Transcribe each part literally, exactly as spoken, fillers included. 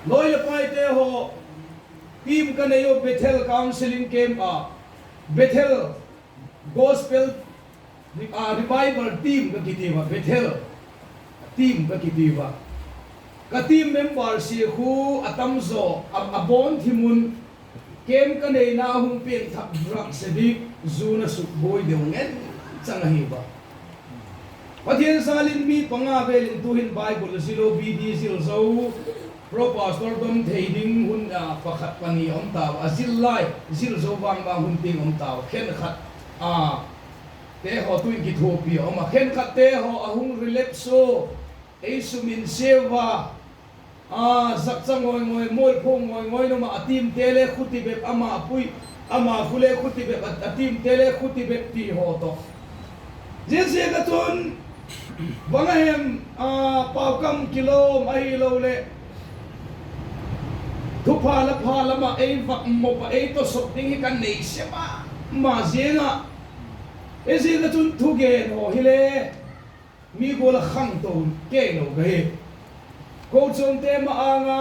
Lawi leh paite haw, team ka nei u, Bethel Counseling Camp a, Bethel Gospel, a, Revival team ka kiti ua, Bethel team ka kiti ua. Ka team member sia khu a tam zaw, a, a bawn thim un, camp ka neina hung piang thak vrak se dik, zun a sukbuai deu ngen chang ahi ua. Pathian jal in mi panga vel in tu'hin Bible zil u, B D zil zo, Pro Pastor dom thei ding hun a pakhat pani a um tau a, zil lai, zil zo vang vang hun tiang um tau. Khenkhat, a, te haw tu'in kithuapi a um a, khenkhat te haw a hung relapse u, ei sum in siau a, a, zakcha ngawi ngawi, mualpho ngawi ngawi numa, a team te le khuti bep, ama pui, ama khu le khuti bep, a, a team te le khuti bep ti haw tawh. Ziaziak a chun, bang a hem, a, paukam kilawm ahiloleh thupha la pha lam ah ei vak mop ah ei tawsawp ding hi ka nei se ma ma ziang ah, ziaziak a chun thugen haw hile mi gual ah khangto keilo ka hi. Kochuamte ma-âng a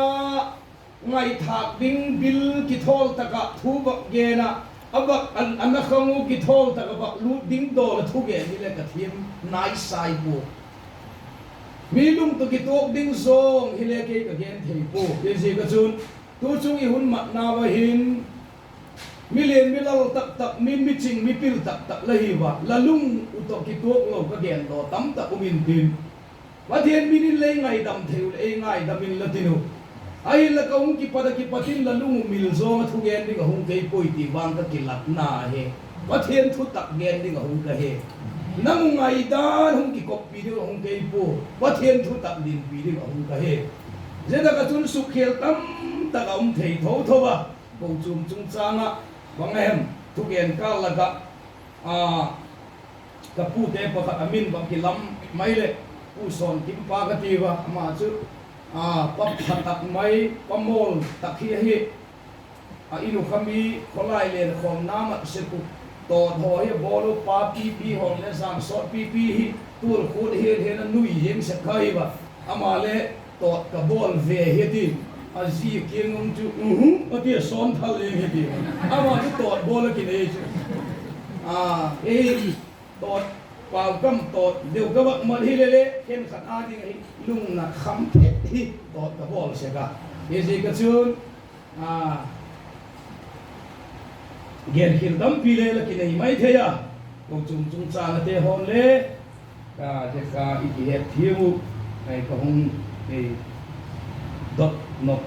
ngaithâk ding bil kithawl tak ah thu vak gen ah, a vak a, a na khang u kithawl tak ah vak lût ding dawl ah thugen hile ka thiam nai sai pua. Mi lung tawh kituak ding zawng hile kei ka gen thei pua. Ziaziak a chun, tu chung i hun matna ua hin, mi lian mi lal tak tak, mi, mi ching mi pil tak tak la hi ua, la lung u tawh kituak lo ka gen daw tam tak um intin, Pathian min in lei ngaidam thei u leh ei ngaidam inla tin u. Ahinla ka hung kipat ah kipat in la lung u mil zawng ah thugen ding a hung kei puai ti vang ka kilatna hi. Pathian thutak gen ding a hung ka hi. Nang u ngaidan hung kikoppi ding a hung kei pua, Pathian thutak dinpi ding a hung ka hi. Zia tak ah chun sukkhial tam tak a um thei tho tho a, kochuam chungchâng ah, bang a hem, thugen kâl lak ah, a, ka pute pakhat a min bang kilam mai leh, Pu Sawnkim pa ka ti ua, ama chu, a, pa pha tak mai, pa mawl tak hi ahi. A, i nu kha mi khawlai len khawm nam ah sep u, tawt haw hi a bawl u, pa pipi haw le zan sawt pipi hi, tual khuat hial hial a nui ziang sek kha hi ua. Ama le, tawt ka bawl ve hi a ti. A zi kiang um chu, uhu, a ti a, sawn thal leng hi ti. Ama chu tawt bawl a kinei chu. A, ei, tawt, paukam tawt deu ka vak mat hile le, khenkhat â ding ahi lungna kham phet hi tawt ka bawl sek a. Ziaziak a chun, a, genkhial tampi le la kinei mai thei a, kochuam chungchâng ate haw'n le, a, zia kha i kihetthiam u, ei ka hung, ei, dot nop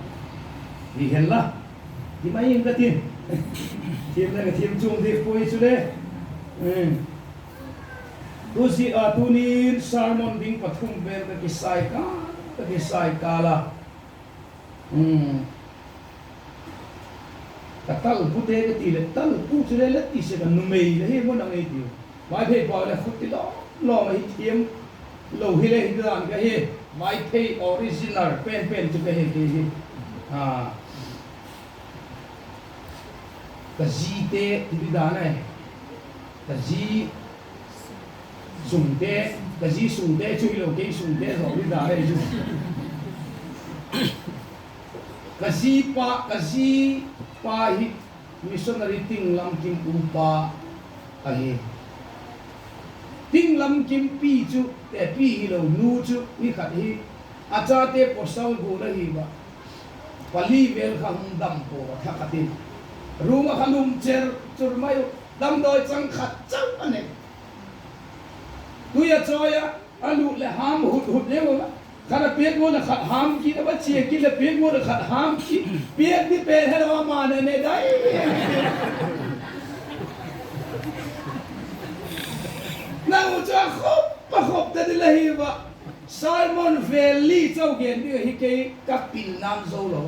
hi hen la, ti mai ing ka ti. Thiam le ka thiam chuam diak puai chule. Tuzia, a, tuni'n sermon ding pathum vel ka kisai kâl, ka kisai kâl a. Ka talpute ka ti leh, talpu chule la ti sek a, numei la hi maw nang ei tiu. Vaiphei pau leh khut ti lawm lawm ahi, thiam lo hile hi dan ka hi. Vaiphei original pen pen chu ka hi kei hi. A, ka zite ti di dan ahi. Ka zi sungte, ka zi sungte chu hilo, kei sungte zaw hi dan ahi chu. Ka zi pa, ka zi pa hi missionary Tinglam Kim upa ahi. Tinglam Kim pi chu, te pi hilo, nu chu ni khat hi, a chate pawsal gual ahi ua. Pali vel kha hung dam pua a, thakhat in. Room ah kha lum cher chur mai u, damdawi chang khat chau a nei. Tui a chawi a, a lût leh hâm hut hut leu a. Khat a piak gual a khat hâm kit, a va chia kit leh piak gual a khat hâm kit. Piak di pen helo a, ama ne ne dai. Nang u chu a khop, a khop ta di la hi ua. Sermon vel li chau gen ding ahi kei, ka pilna'n zo lo.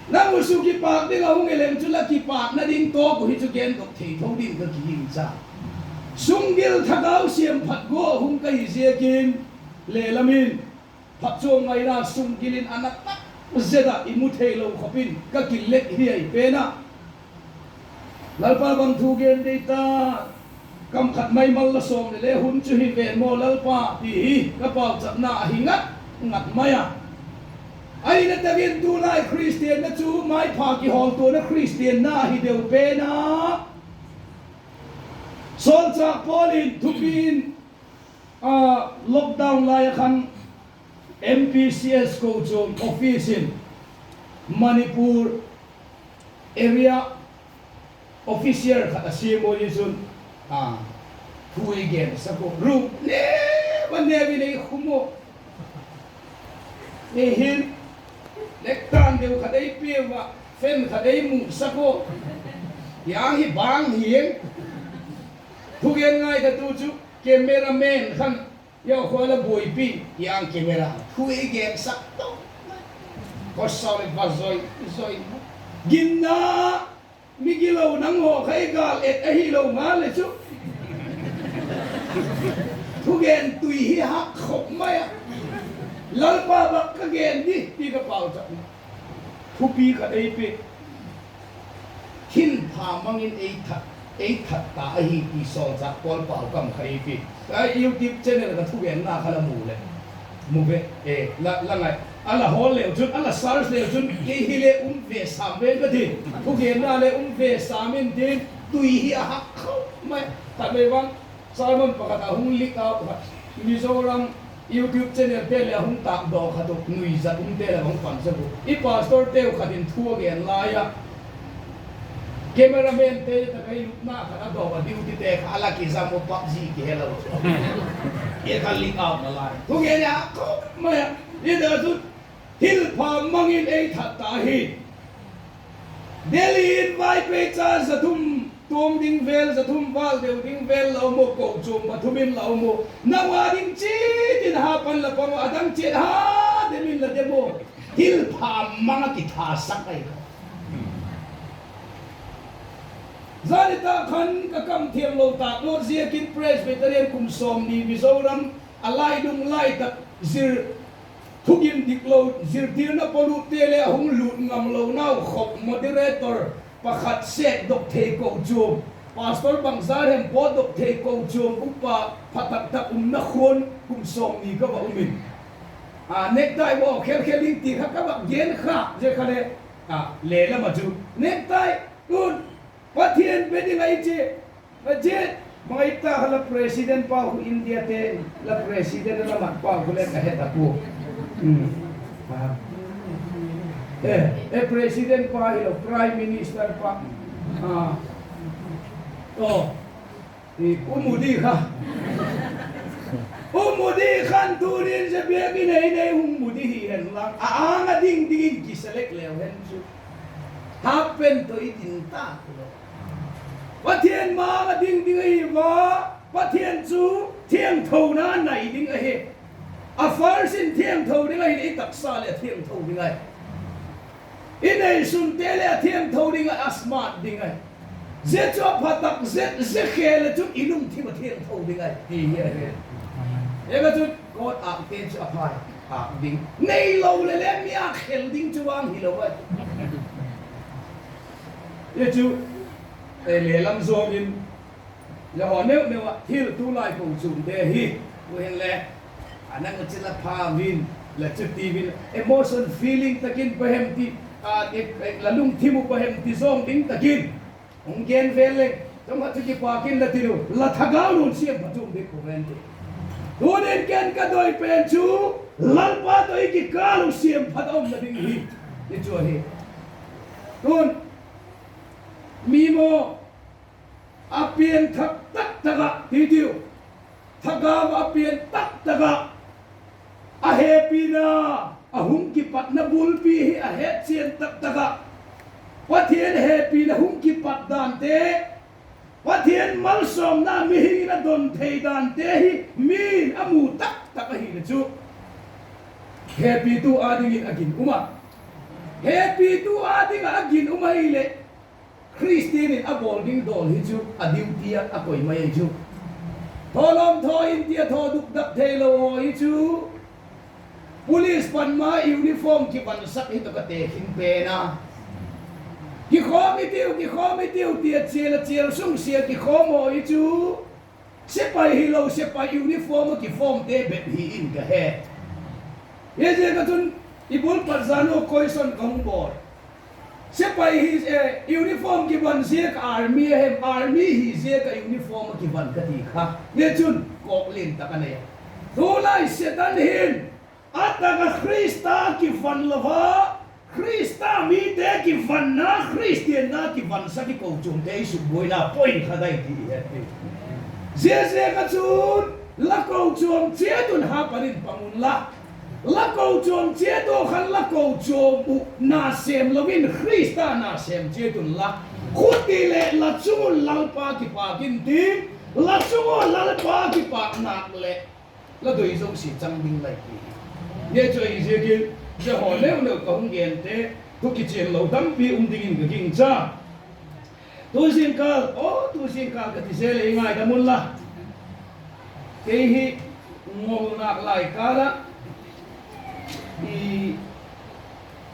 Nang u chu kipâk ding a hung e leng chu la kipâkna ding tawk u hi chu gendok thei tho ding ka kihing cha. Sunggil thagau siam phat gua hung ka hi ziakin, le lam in, phatchuam ngaina sunggil in a na tak zet ah i mu theilo khop in ka kilek hi ai pen a. Lalpa bang thu gen dei ta, kam khat mai mal la sawm leh le hun chu hi ven maw Lalpa ti hi ka pauchapna ahi ngat. ngat mai a. Ahi tak in tulai Khristianna chu maipha kihawltuana Khristianna hi deu pen a. Sawlchâk Paul in thupi in, a, lockdown lai ah khan M P C S kochuam office in Manipur area officer khat a siam ua, zia chun, a, thu ei gensak ua, room neu a neu in ei khum ua. Ei hin, lectern deu khat ei pia ua, fan khat ei musak ua. Hiang hi bang hiang. Thugen ngaithatu chu cameraman khan, zia khua la buaipi, hiang camera, thu ei gensak to. Khawsa leh va zoi, zoi. Ginna, mi gilo nanghaw kha i gâl et ahilo ngal leh chu, thugen tui hi hak khop mai a. Lalpa bang ka gen di ti ka pauchap. Thupi khat ei pia. Thilpha mang in ei that, ei that ta ahi ti sawlchâk Paul pau kam kha ei pia. Ka YouTube channel ka thugenna kha la mu leh, mu ve, e, la, la ngai. A la hawl leu chun, a la search leu chun, kei hile um ve sâm ve ka ti. Thugenna le um ve sâm in tin, tui hi a hak khop mai. Khatvei vang, sermon pakhat a hung leak out kha, Mizoram YouTube channel te leh a hung tâkdaw khat uh, nuizat umte leh a hung pansak uh. I pastorteu khat in thu a gen lai a, cameraman te tak a i lupna khat a daw a, dutyte kha a la kizam uh, PUBG kihelo chu, e, kha leak out na lai. Thugen a khop mai a. I da chu, thilpha mang in ei that ta hi. Delhi in Vaiphei cha za thum tuam ding vel, za thum vâl deu ding vel la um u, kochuam pathum in la um u. Nang ua ding chiat in ha pan la pang ua, a dang chiat ha dem in la dem u. Thilpha mang a kithasak ahi. Zani tak khan ka kam thiamlo tâk lo ziakin Presbyterian kum sawmni Mizoram a lainung lai tak zir thugin diklo, zirtirna polute leh a hung lût ngamlonau khop moderator pakhat sêkdok thei kochuam, pastor bangza hem pawtdok thei kochuam upa pha tak tak umna khuan kum sawmni ka va um in, a, necktie bawl khel khel ding ti kha ka va gen kha, zia kha le, a, le lam ah chu necktie tun Pathian pe ding ahi chi, a chi, mai ta kha la president pa khu India te, la president la mat pa khu le ka he ta pua. E, e president pa hilo, prime minister pa. A, u Modi kha, u Modi khan tunin zia biak i nei nei hung mu di hi hen lang, a âng a ding dingin kiselect leu hen chu, half pant tawh i din ta lo. Pathian ma-âng a ding ding ahi a, Pathian chu thiangthona nai ding ahi. A first in thiangtho ding ahi, i taksa leh a thiangtho ding ahi. I neisunte leh a thiangtho ding ahi, a smart ding ahi. Zia chu a pha tak zet, zia khel ah chun i lungthim a thiangtho ding ahi ti hi ahi. Zia ka chun God âkte chu a pha, âk ding. Neilo leh le mi âk khel ding chu vang hilo ahi. Zia chu, e, le lam zawng in, le haw neu neu ah thil tulai kochuamte hi, u hin le, a nang u chi la pha vin, la chuti vin, emotion feeling tak in pa hem ti, a, e, e, la lungthim u pa hem ti zawng ding tak in hung gen vel leng, chawm khat chu kipâk in la ti lo, la thagau lun siam pha chuam ding khu ven ti. Tunin ken ka doi pen chu, Lalpa tawh i kikâl u siam phat a umna ding hi, i chu ahi. Tun, mi maw, a piangthak tak tak ah ti tiu, thagau a piang tak tak ah, a hepina, a hung kipatna bulpi hi a hetchian tak tak ah, Pathian hepina hung kipat dante, Pathian malsawmna mihing in a don thei dante hi mi'n a mu tak tak ahile chu, hepitu â dingin a ginum a. Hepitu â ding ah a ginum ahileh, Khristian in a bawl ding dawl hi chu a duty ah a koi mai ahi chu. Thawlawm thaw in ti a thaw dukdak theilo haw hi chu, police pan ma uniform kivansak hi tawh ka tekhin pen a. Kikhawm i tiu, kikhawm i tiu ti a chial a chial sungsia kikhawm haw hi chu, sepai hilo, sepai uniform a kiformte bep hi in ka he. Hiziak ah chun i bul pat zan u question ka hung bawl. Sepai hi, eh, uniform kivan ziak a army a hem, army hi ziak a uniform a kivan ka ti kha. Hi chun kawklen tak a nei a. Tulai Setan hin a tak a Khrista kivan lo a, Khrista mite kivanna, Khristianna kivansak i kochuamte i sukbuaina point khat ahi ti i het hi. Ziaziak ah chun la kochuam chiat un hapan in pang unla, la kochuam chiat uh khan la kochuam uh na sêm lo in Khrista na sêm chiat unla, khuti leh la chung un Lalpa kipâk intin, la chung un Lalpa kipâk nak leh la doi zosia chang ding lai ti hi. Hi chu ahi ziakin, zia haw neu neu ka hung gente, thu kichian lo tampi um dingin ka gingcha. Tu zingkâl, aw, tu zingkâl ka ti zel ei ngaidam unla. Kei hi ngolnâk lai kâl ah, i,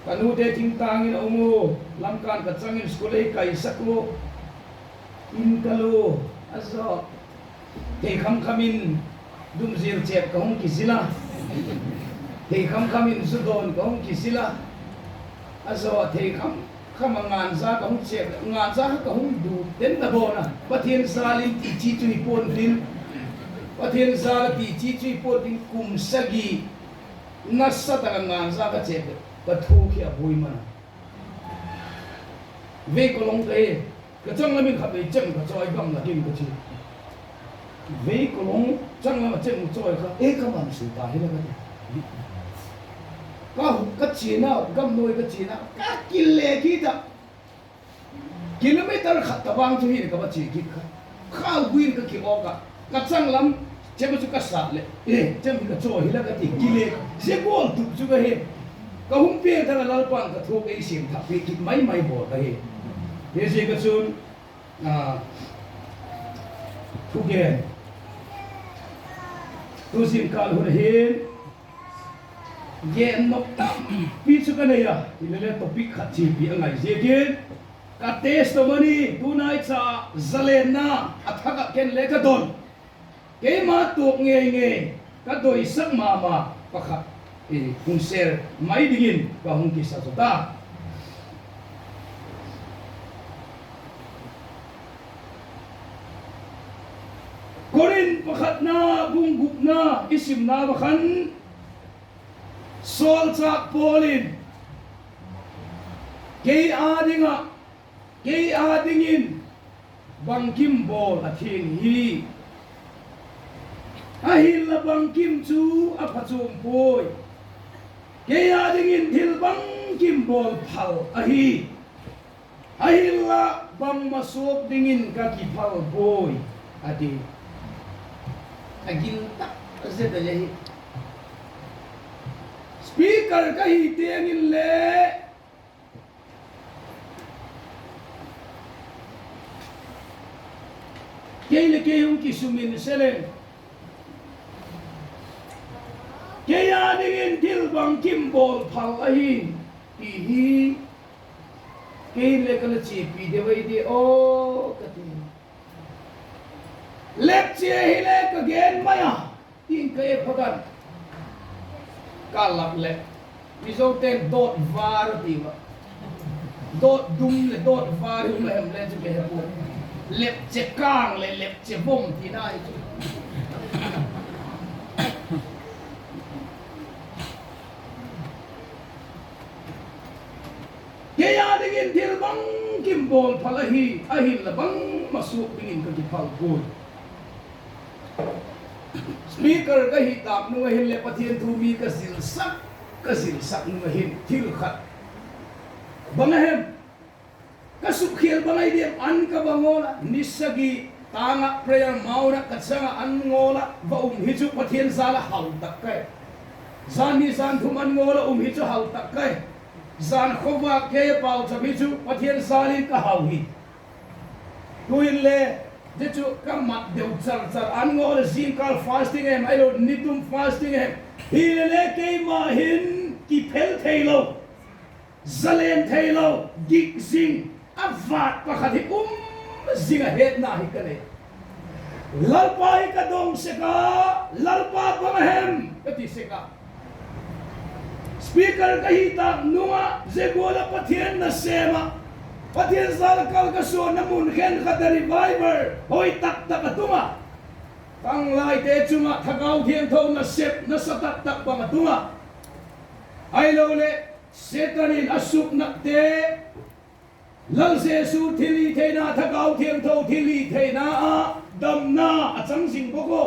ka nute thingtâng in a um u, Lamka in ka chang in school ei kaisak u, in ka lu, a zaw, thei kham kham in dumzil chêp ka hung kizil a, thei kham kham in zu dawn ka hung kizil a, a zaw thei kham kham a nganza ka hung chêp, nganza kha ka hung du ten ta bawn a, Pathian zal in ti chi chu hi pua'n tin, Pathian zal a ti chi chu hi pua'n tin, kum sagi nasa tak a nganza ka chêp, ka thu khi a buai man a. Vei ka long ka hi, ka changlam in khat vei chem ka chawi, gamlak in ka chi. Vei ka long changlam a chem ka chawi kha, e, ka man su ta hi la ka ti. Ka, ka chiana, gam nuai ka chiana, ka kile kit a. Kilometer khat tavang chu hin ka va chia kit kha. Khau guin ka ki-awk a, ka changlam chem chu ka sat leh, e, chem hi ka chawi hi la ka ti, kile, zia gual tup chu ka hi. Ka hung piang thak a Lalpa'n ka thuak ei siam thak pi kit mai mai bawl ka hi. Hiziak a chun, a, thugen, tu zingkâl hun a hin, gen nop tampi chu ka nei a, hilele topic khat chiapi a ngai ziakin, ka testimony tunai cha zalenna a thak ah ken le ka don, keima tuak ngei ngei, ka doisak ma ma pakhat, e, hung share mai dingin ka hung kisa zaw ta. Korinth pakhatna bung gukna i simna ah khan, sawlchâk Paul in, kei â ding ah, kei â dingin bangkim bawl a thiang hi, ahinla bangkim chu a phachuam puai. Kei â dingin thil bangkim bawl phal ahi, ahinla bangma suak dingin ka kiphal puai, a ti. A gil tak zet a le hi. Speaker ka hi tiang inle, kei leh kei hung kisum in se leng, kei â dingin thil bangkim bawl phal ahi, ti hi, kei le ka la chiapi deu ai di aw ka ti. Lepchia hile ka gen mai a, tin ka e phakan. Ka lak leh, Mizote'n dawt var a ti ua, dawt dum leh dawt var hi um a hem le chu ka he puai. Lepchia kâng leh lepchia vom tina hi chu. Kei â dingin thil bangkim bawl phal ahi, ahinla bangma suak dingin ka kiphal puai. Speaker ka hi tâk nung ah hinle Pathian thu mi ka zilsak, ka zilsak nung ah hin thil khat, bang a hem, ka sukkhial bang ahi diam, an ka va ngawl a, ni sagi tâng ah prayer mount ah ka chang ah an ngawl ah va um hi chu Pathian jal ah hau tak kai. Jan ni jan thum an ngawl ah um hi chu hau tak kai. Jan khawvâk kei a pauchap hi chu Pathian jal in ka hau hi. Tu'hin le, zia chu ka mat deu char char, an ngawl ah zingkâl fasting em, ahilo ni tum fasting em, hilele keima hin kiphel theilo, zalen theilo, gik zing, a vât pakhat hi um zing a hetna hi ka nei. Lalpa hi ka dong sek a, Lalpa, bang a hem ka ti sek a. Speaker ka hi tâk nung ah zia gual ah Pathian nasêm ah, Pathian zal kal ka suanna mun khenkhat ah revival hoi tak tak a tung ah, khanglaite chung ah Thagau Thiangtho nasep nasa tak tak bang a tung ah, ahiloleh Setan in a suknate, Lal Jesu thilhitheina, Thagau Thiangtho thilhitheina ah damna a chang zing bawk a.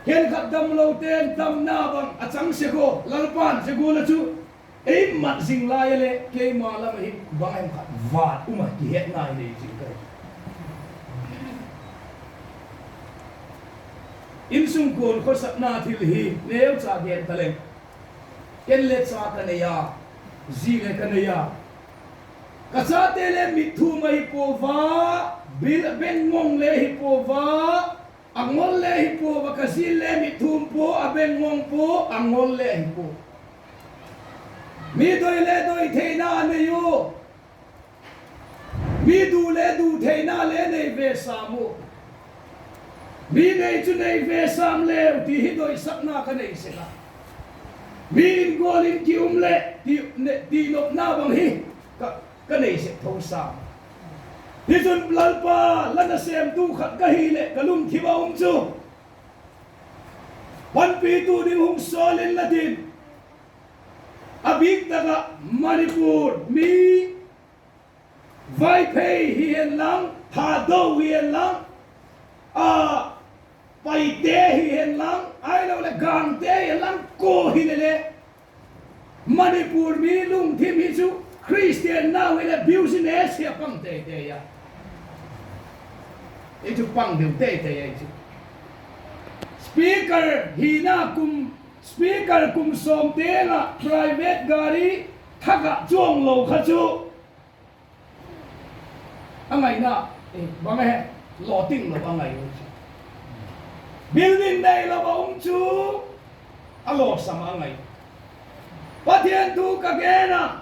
Khenkhat damlote'n damna bang a chang sek a, Lalpa'n zia gual ah chu ei mat zing lai a leh keima lam ah hi bang hem khat vât um a kihetna i nei zing ka hi. Insungkuan khawsakna thil hi neucha gen ta leng, ken le cha ka nei a, zi le ka nei a, ka chate le mitthum ahi pua a, bil bengngong le hi pua a, a ngol le hi pua a, ka zi le mitthum pua, a bengngong pua, a ngol le hi pua. Mi doi le doi theina a nei u, mi du le du theina le nei ve sam u. Mi nei chu nei ve sam leu ti hi doisakna ka nei sek a. Mi in gual in ki um leh ti, ne, ti nopna bang hi ka, ka nei sek tho sam. Tichun Lalpa, la nasêmtu khat ka hileh ka lungthim a um chu panpitu ding hung sawl inla tin, a bîk tak ah Manipur mi Vaiphei hi hen lang, Thado hi hen lang, a, Paite hi hen lang, ahiloleh Gangte hi hen lang, kua hile le, Manipur mi lungthim hi chu Christian nau hileh business hi a pang tei tei a. Ei chu pang deu tei tei ahi chu. Speaker hina kum, speaker kum sawm tiang ah private gari thak ah chuang lo kha chu a ngaina, eh, bang e, lawting lo a ngai u chu. Building neilo a um chu a lawsam a ngai. Pathian thu ka gen a,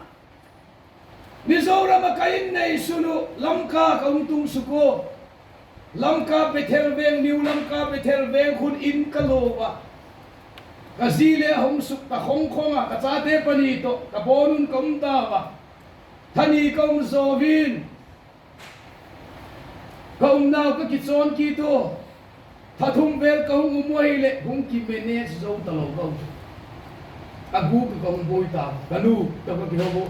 Mizoram ah ka in nei sun u, Lamka ka hung tung suk u. Lamka Bethel veng, New Lamka Bethel veng khun in ka lua a. Ka zi le a hung suk ta khong khong a, ka chate pani tawh ka bawn un ka um tau a. Tha ni ka um zaw in, ka umnau ka kichawn kit u. Tha thum vel ka hung um u ahileh hung kimanage zo talo ka um. A gûk ka hung buai ta, ka nu tawh ka kiho u.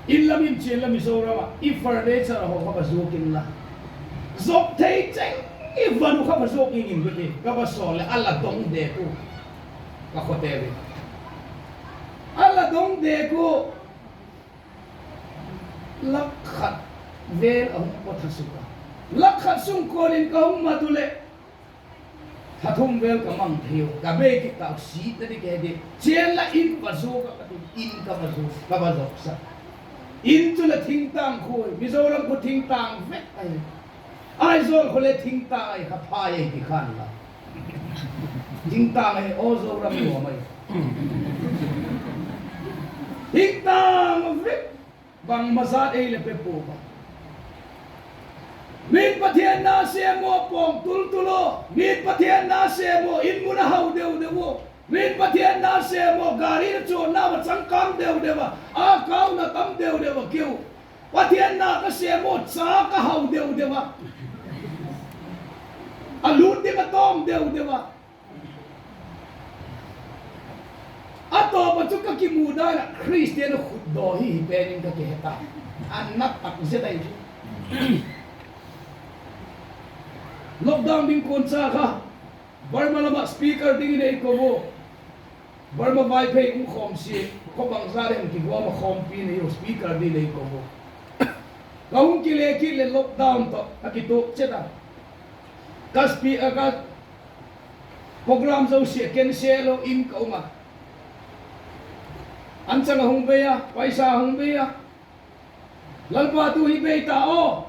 In lam in chian la Mizoram ah i furniture haw kha va zuak inla, zuak thei cheng i van u kha va zuak ing in ka ti. Ka va sawl leh a la dong dek u, ka khawte ve. A la dong dek u. Lak khat vel a hung paw tha suk a. Lak khat sung kuan in ka hung mat u leh, tha thum vel ka mang thei u, ka bei kit tau, sitna di ke di. Chian la in va zuak a ka ti, in ka va zuak, ka va zuak sak. In chu la thingtâng khuai, Mizoram khu thingtâng vek ahi. Aizawl khu le thingtâng ahi kha phai ahi ti khan la. Thingtâng ahi, aw Zoram nuam ahi. Thingtâng vek, bangma zat ei le pe pua a. Min Pathian na sêm u, pawng tul tul u. Min Pathian na sêm u, in mun a hau deu deu u. Min Pathian na sêm u, gari na chuanna va changkâng deu deu a, a kauna tam deu deu a kiu. Pathian na ka sêm u, cha ka hau deu deu a, a lût ding a tawm deu deu a. A tawp ah chu ka kimu dan ah Christian khutdaw hi hi pen in ka kihe ta. A na tak zet ahi chu. Lockdown ding kuan cha kha Burma lam ah speaker dingin ei ko u. Burma Vaiphei um khawm sia, khaw bangza leh kiguam ah khawmpi nei u, speaker dingin ei ko u. Ka hung kile kit leh lockdown tawh a kituak chet a. Ka spe-, a ka program zosia cancel lo in ka um a. Anchang a hung bei a, paisa a hung bei a. Lalpa tu hi bei ta aw.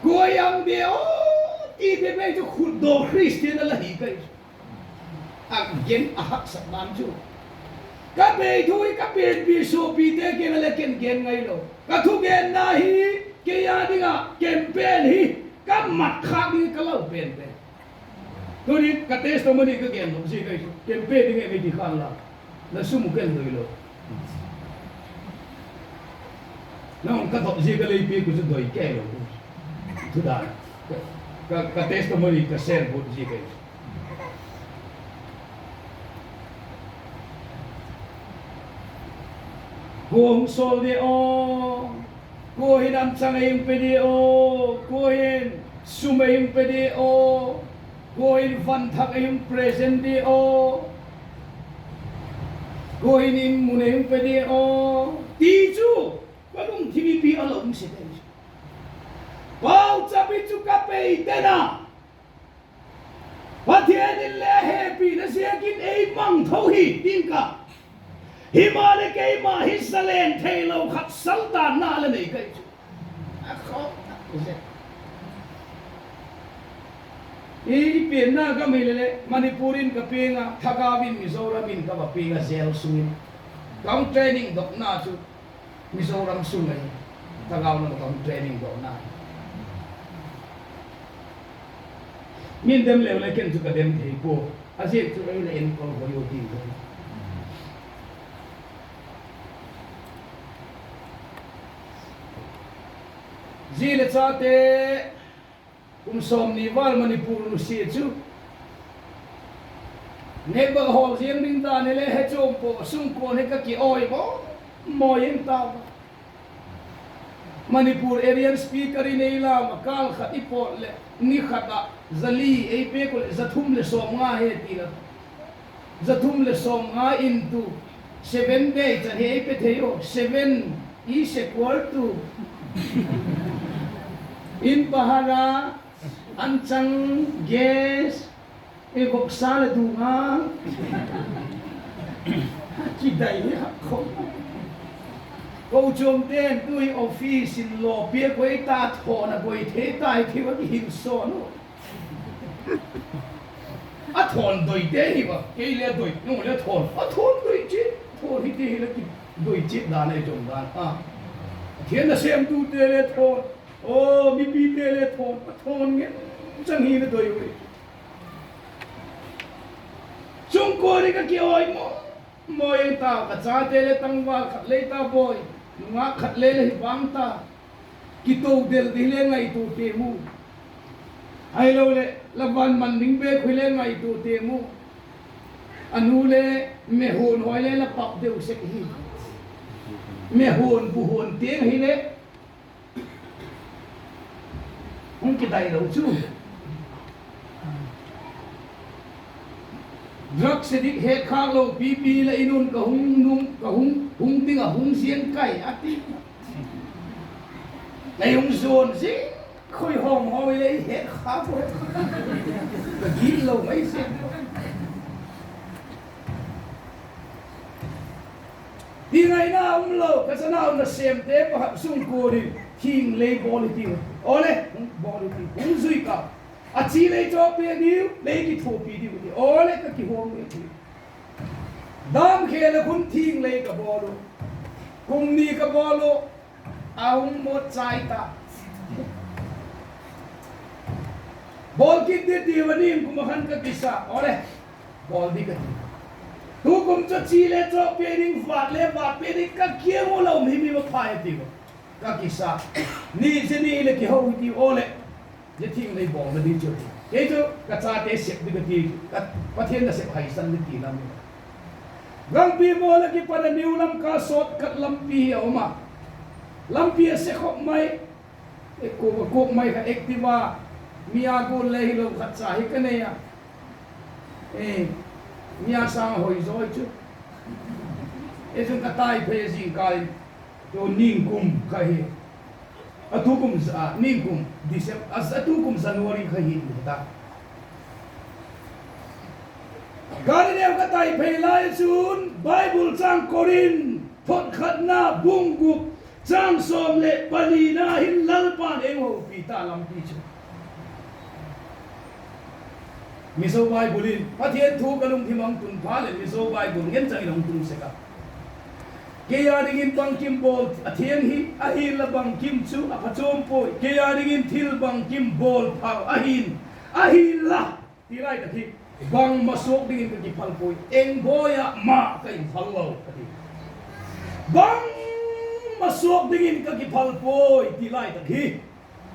Kua ang de aw, ti bei bei chu khutdaw Christian a la hi kai. A gen a haksa dan chu. Ka bei thu hi ka pianpi suapite kiang ah le ken gen ngailo. Ka thugenna hi, kei a ding ah campaign hi, ka mat khâk ding ka lau pen pen. Tuni ka testimony ka gen lo zi kai chu campaign ding e mei ti khan la. La sum u ken doi lo. Nang ka dot ziak a lei piak u chu doi kei lo. Thudan. Ka, ka testimony ka share bot ziak ahi. Kua hung sawl di aw, kua hin anchang ei hung pe di aw, kua hin sum ei hung pe di aw, kua hin van thak ei hung present di aw, kua hin in mun ei hung pe di aw, ti chu ka lungthim ipi a la um sek ahi. Pauchap i chu ka pei ten a, Pathian in le hepina ziakin ei mangtho hi ding ka. Himaleh keima hi zalen theilo khat saltanna la nei ka hi chu. I pianna gam hile le Manipur in ka piang a, thagau in Mizoram in ka va piang a, jail sung in. Ka hung training dawkna chu Mizoram sung ahi. Thagau lam ka hung training dawkna. Min dem leu le ken chu ka dem thei pua. A ziak chu ei le enkol hoi u ti ka. Zi leh chate kum sawmni val Manipur nusia chu, nêk bak hawl ziang ding dan hile he chuam pua, sungkuan hi ka kiawi maw, mawi eng tau. Manipur area speaker in ei lam a kâl khat i pawt leh ni khat ah za li ei pêk u leh za thum leh sawmnga he ti la. Za thum leh sawmnga into seven day chan hi ei pe thei u, seven is equal to in bahara, anchang, gas, e voksa leh dunga. Kidai hi a kho. Kochuamte'n tu hi office in law piak u ei ta, thawn a goi thei tai ti a kihin sawn u. A thawn doite hi va, kei le doi, nung le thawn, a thawn doi chiat, thawn hi ti hi la ki doi chiat dan ei chom dan a. Pathian nasêmtute le thawn, aw, mipite le thawn, a thawn ngen chang hi la doi ui. Sungkuan hi ka kiawi maw, mawi eng tau, ka chate le tangval khat lei ta bawi, nungak khat le la hi vang ta. Kito del di hile ngaitua te mu. Ahiloleh la van man ding bêk hile ngaitua te mu. A nu le mehuan hawi le la pap deu sek hi. Mehuan buhuan tiang hile hung kidai lo chu. Drug addict hetkhâk lo pipi la in un ka hung nung, ka hung, hung ding ah hung ziang kai a ti. Ei hung zuan zing khoi hawm hawi le i hetkhâk u. Ka gitlo mai zing. Ti ngaina um lo, ka chanau nasêmte pakhat sungkuan in thing lei bawl hi tiu. Awle, bawl hi tiu. Hung zui ka. A chi lei chawkpiak diu, lei kithuapi diu ti. Awle, ka kihuam u ti. Damkhel a khun thing lei ka bawl u. Kum ni ka bawl u. A hung mawt chai ta. Bawl kit di tiu a, kum a khan ka kisa. Awle, bawl di ka ti. Tukum chu chi le chawkpiak ding, vât le vâtpiak ding, ka kiang u la um hi mi ma phai tiu. Ka kisa. Ni zia ni leh kiho hi tiu, awle. Zia thing lei bawlna ding chu, kei chu ka chate sep ding ka ti, ka Pathian nasep haisan ding ti lam. Gangpi mawl a kipan a New Lamka shortcut lampi hi a um a. Lampi a se khop mai. E, kua, kua mai kha Activa, mi a gual le hilo khat cha hi ka nei a. E, mi a sâng a hoi zawi chu. E, chun ka tai phei a zingkâl in. Tu ningkum kha hi. A tukum, a, ningkum Decem-, a, a tukum January kha hi ta. Gari neu ka tai phei lai chun Bible châng Korinth thotkhatna bung guk châng sawm leh panina hin Lalpa'n ei hopi ta lampi chu. Mizo Bible in, Pathian thu ka lungthim ah hung tun phat leh Mizo Bible ngen chang in hung tung sek a. Kei â dingin bangkim bawl a thiang hi, ahinla bangkim chu a phachuam puai. Kei â dingin thil bangkim bawl phal ahi'n, ahinla, ti lai tak hi. Bangma suak dingin ka kiphal puai, eng bawi ah ma ka inphal lo, a ti. Bangma suak dingin ka kiphal puai, ti lai tak hi.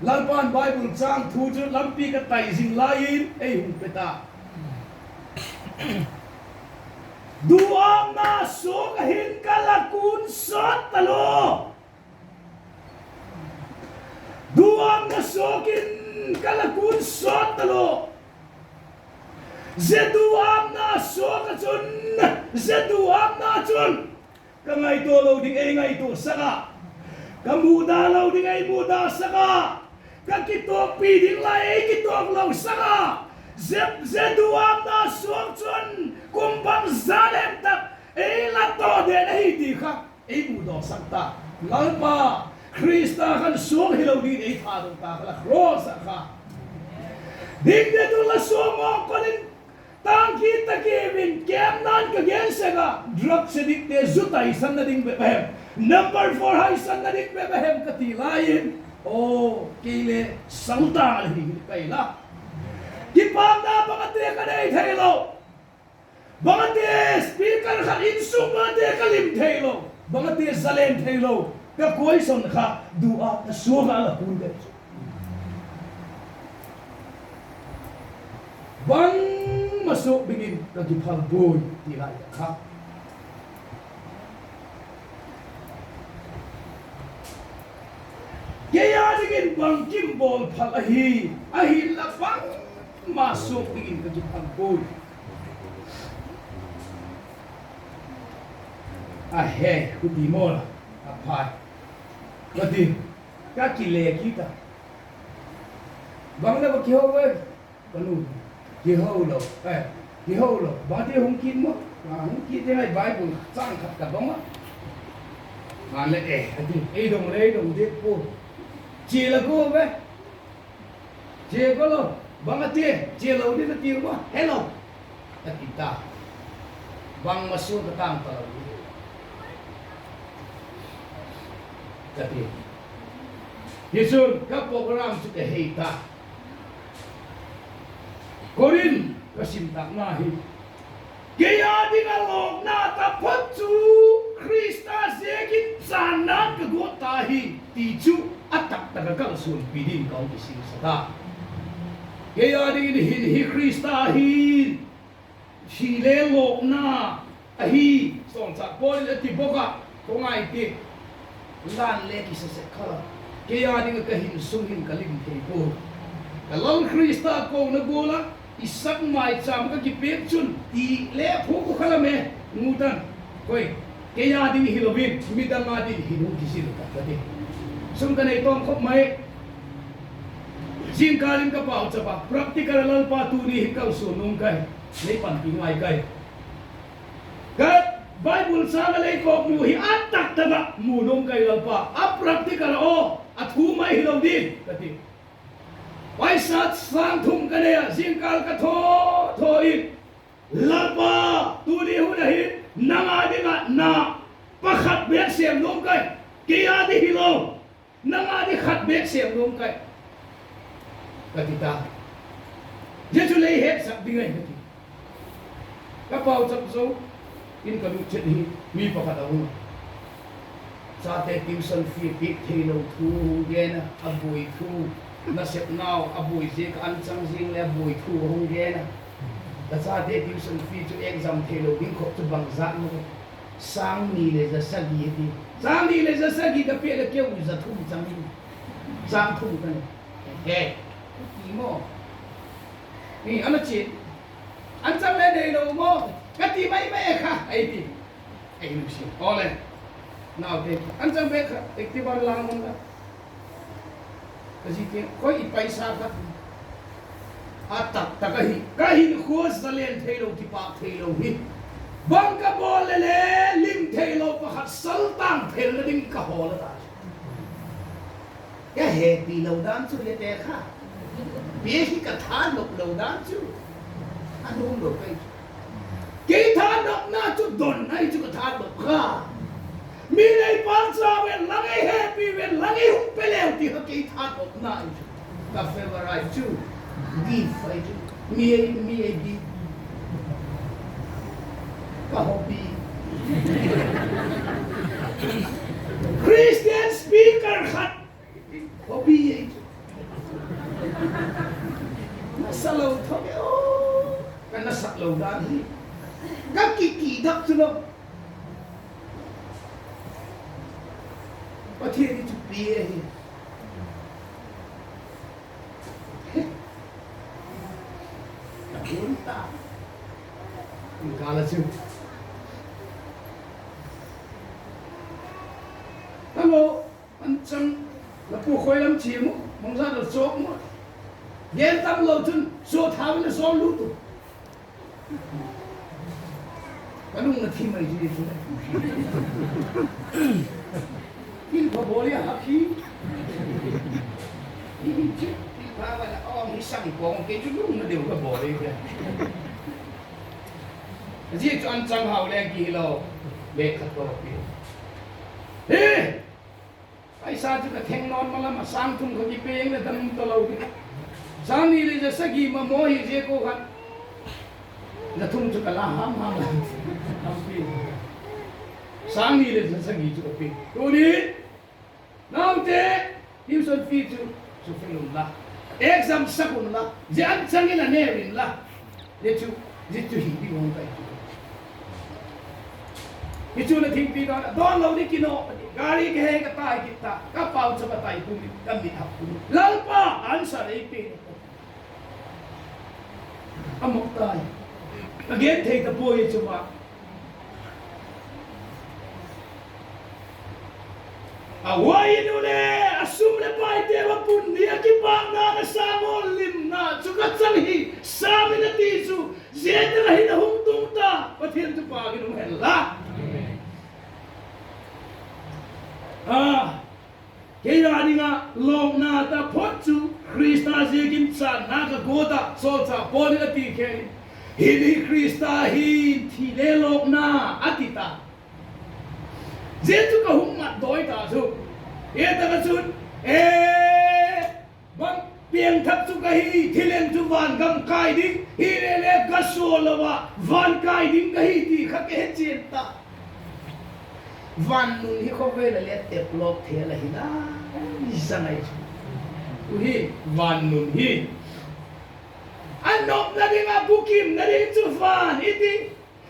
Lalpa'n Bible châng thu chu lampi ka tai zing lai in ei hung pe ta. Duâmna suak ah hin ka la kun sawt talo. Duâmna suak in ka la kun sawt talo. Zia duâmna suak ah chun, zia duâmna chun ka ngaitua lo ding ei ngaituasak a, ka muda lo ding ei mudasak a, ka kituakpi ding lai ei kituak losak a, zia, zia duâmna suak chun kum bangza lem tak ei la tawdet ahi ti kha ei mudawsak ta. Lalpa Khrista khan suak hilo dingin ei thadok ta kha la cross ah kha. Dingte tu la suak mawng kon in, tangki taki vin kemna'n ka gen sek a, drugs addictte zu taisanna ding bep a hem, number four haisanna ding bep a hem ka ti lai in, aw, kei le saltang a la hi hi kai la. Kipakna bangate ka nei theilo. Bangate speaker khat insung bangate ka lim theilo. Bangate zalen theilo. Ka question kha, duâmna suak ah la kun bep chu. Bangma suak dingin ka kiphal puai, ti lai tak kha. Kei â dingin bangkim bawl phal ahi, ahinla bangma suak dingin ka kiphal puai. A he, huti maw la, a phai. Ka ti, ka kile kit a. Bang la va kiho e, ka nu. Kiho lo, eh, kiho lo. Bangti hung kit maw? A hung kit ding ai Bible châng khat ka dong a. Maleh, eh, a ti, ei dong le ei dong diak pua. Chia la gu ve. Chia gu lo. Bang a ti, chia lo ding a ti maw? Hello, a ti ta. Bangma suak ka tâng talo. Ka ti. Tichun ka program chu ka hei ta. Korinth ka sim tâkna hi, kei â ding ah lawkna taphot chu Khrista ziakin chânna'n ka guat ta hi, ti chu a tak tak ah kalsuanpi dingin ka hung kisingsat a. Kei â dingin hin hi Khrista hi, hi le lawkna ahi, sawlchâk Paul in a ti bawk ah, khawngai ti, lan le kisa sek kha la, kei â ding ah ka hin sung hin ka lim thei pua. Ka Lal Khrista kona gual ah, Isak mâichâm ka kipiak chun ti le phuak u kha la me, ngu tan. Koi, kei â ding hilo in midang â ding hin hung kizil tak ka ti. Sum ka nei tawm khop mai. Zingkâl in ka pauchap a, practical a Lalpa tuni hi kalsuan nuam kai, lei panpi ngai kai. Ka Bible châng a lei kawknu hi a tak tak ah mu nuam kai Lalpa, a practical a aw, a thu mai hilo ding ka ti. Paisa sâng thum ka nei a, zingkâl ka thaw thaw in, Lalpa, tuni hun ahi, nang â ding ah na pakhat bêk sêm nuam kai, kei â ding hilo, nang â ding khat bêk sêm nuam kai, ka ti ta. Zia chu lei hetsak ding ahi ka ti. Ka pauchap zo in ka lut chet hi, mi pakhat a hung a, chate tuition fee piak theilo thu hung gen a, a buai thu, nasepnau a buai ziak ah anchang zing leh a buai thu hung gen a. Ka chate tuition fee chu exam theilo ding khop chu bangzat maw, sâng ni leh za sagi a ti. Sâng ni leh za sagi ka piak leh keu za thum chang in, sâng thum ka nei. He, ti maw, ana chia, anchang le neilo maw, ka ti mai mai kha ei ti. Ei nusia aw le, naute, anchang bêk kha Activa lang un la, ka zi ti, khoi i paisa kha, a tak tak ahi, ka hinkhua zalen theilo, kipâk theilo hi, bang ka bawl le le lim theilo pakhat saltang phelna ding ka hawl a ta. Ka hepi lo dan chu hete kha, bia hi ka thanop lo dan chu, a nuam lo kai chu. Kei thanopna chu don ahi chu ka thanop kha. Mi lei pâkcha ven lang ei hepi ven lang ei hung pe leu ti kha kei thanopna ahi chu. Ka favorite chu, gift ahi chu. Mi ei, mi ei gift. Ka hobby. Christian speaker khat hobby ei chu. Nasa lo tho e aw. Ka nasa lo dan hi, ka kiki dak chu lo. Pathian hi chu pia hi. Ka hun ta. Ka la chu. Hello. An chang, la pu khoi lam chia mu, mangza lo chawk mu. Gen tam lo chun, so thau na so lu tu. Ka lung na thi mai ji chu. Thil pha bawl i a hak hi. Thil pha bawl a awng hi sang pawng kei chu lung na deu ka bawl i. Zia chu an chang hau leng ki hilo. Le khat ko pi. He! Paisa chu ka theng nawn ma lam a sâng thum kha kipeng le dam ta lo ding. Sâng ni le za sagi ma maw hi zia ko khan. Za thum chu ka la ham ham. Sâng ni le za sagi chu ka pe. Tuni naute, tuition fee chu, chu fee unla, exam sak unla, zia an chang in a neu inla, zia chu, zia chu hi ding hung kai chu. Hi chu la thingpi dawn a dawn lo ding kino, gari ka he ka tai kit ta, ka pau chu ka tai pum in, ka mit hak pum in. Lalpa, answer ei pe. A mawk tai. Ka gen thei ta puai chu ma. A huai in ule, a sum leh paite va pun ni a kipakna na sâng aw limna chu ka chang hi, sâng in a ti chu, zia tak ah hin a hung tung ta, Pathian chu pâk in um hen la. A, kei a ding ah lawkna taphot chu Khrista ziakin chânna ka guat ah, sawlchâk Paul in a ti khe in, hi hi Khrista hin thi le lawkna a ti ta. Zia chu ka hung mat dawi ta chu. Hi tak ah chun, e, bang piangthak chu ka hi, thileng chu van gam kai ding, hi le le ka sual lo ah van kai ding ka hi ti kha ka he chian ta. Van nun hi khawvel a le tep lawk thei la hi na, i zang ai chu. Tu hi van nun hi a nopna ding ah bukimna ding chu van i ti.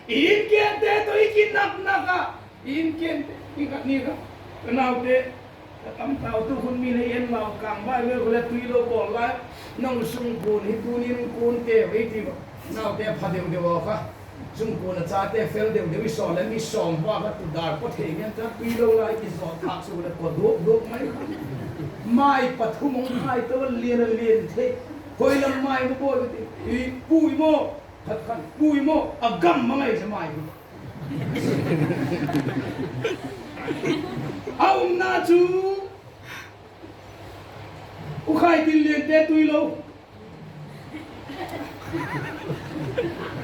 I inkente tawh i kinak nak ah, i inkente, ni khat ni kha, ka naute, ka tam tau tu khun mi lei en lau kang bai le, le tui lo bawl lai, nang sungkuan hi tunin kuante ei ti ba, naute pha deu deu a kha, sungkuan a chate fel deu deu i sawl le mi sawm va kha tu dar paw thei ngen ta tui lo lai i zaw thâk su le kaw duak duak mai kha. Mai pathum hung khai to lian a lian thei, khoi lam mai mu bawi ka ti, i pui maw, khat khan pui maw, a gam mang ai cha mai hi. A umna chu, u Khaitinliante tui lo.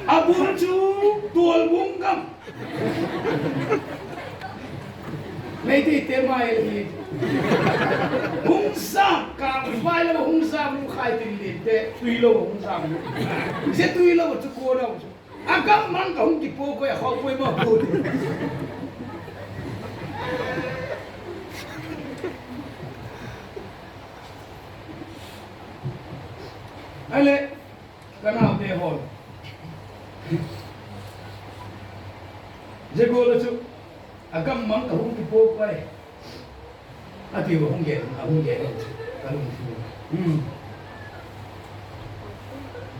A bung chu, Tualbung gam. Meiteite mai hi. Hung zam, kang vai le hung zam u Khaitinliante tui lo hung zam u. Zia tui lo chu kuan a chu. A gam mang ka hung kipuak ui a khawk puai ma pu ti. Ahileh, ka naute haw, zia gual a chu, a gam mang ka hung kipuak ui, a ti a hung gen, a hung gen, ka lungthim.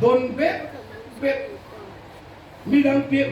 Don bep bep, midang piak